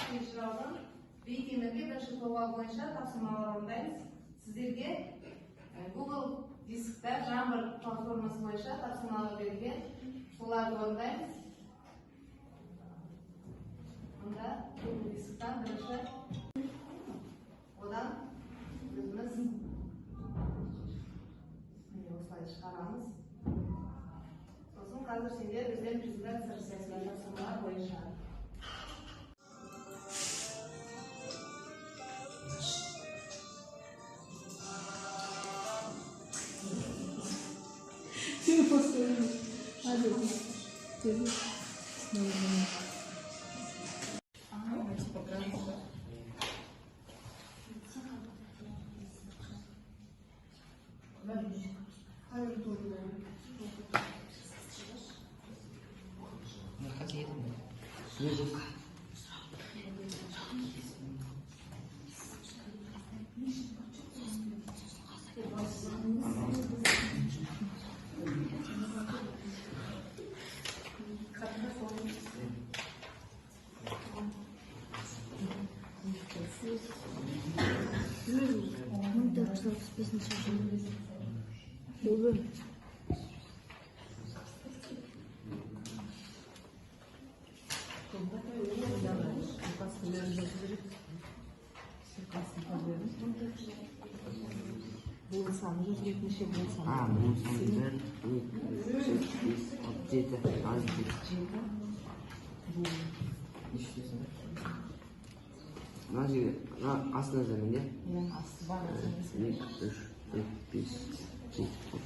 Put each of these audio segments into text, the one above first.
Ақи жыраудың Бейтемірге бірінші толғау бойынша тапсырмалар орындаймыз. Сіздерге Google дискта Jamboard платформасы бойынша тапсырмалар берілген. Соларды орындаймыз. Мұнда Google дисктан бірінші, одан өзіміз міне осылай шығарамыз. Сосын қазір сендер өздерің презентация жасайсыңдар тапсырмалар бойынша. 1435 жылы. Бүгін. Буын саны жазу керек, неше буын саны? Буын саны 1, 2, 3, 5, 6, 7, 8, Жеті буын. Неше десің? Мына жерге, мына астына жазамын, иә? Иә, асты бар. 2, 3, 4, 5, 7, 8.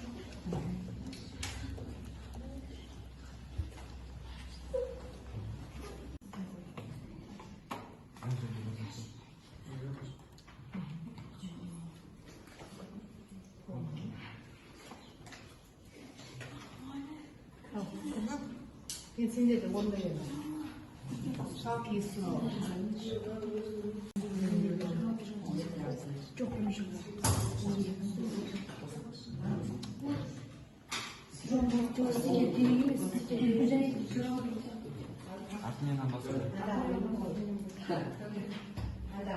Енді сендер де орындай беріңдер. Шалқиыз туралы. Жоқ, бірінші. Жоқ, сізге керек емес. Артымен басу. Да,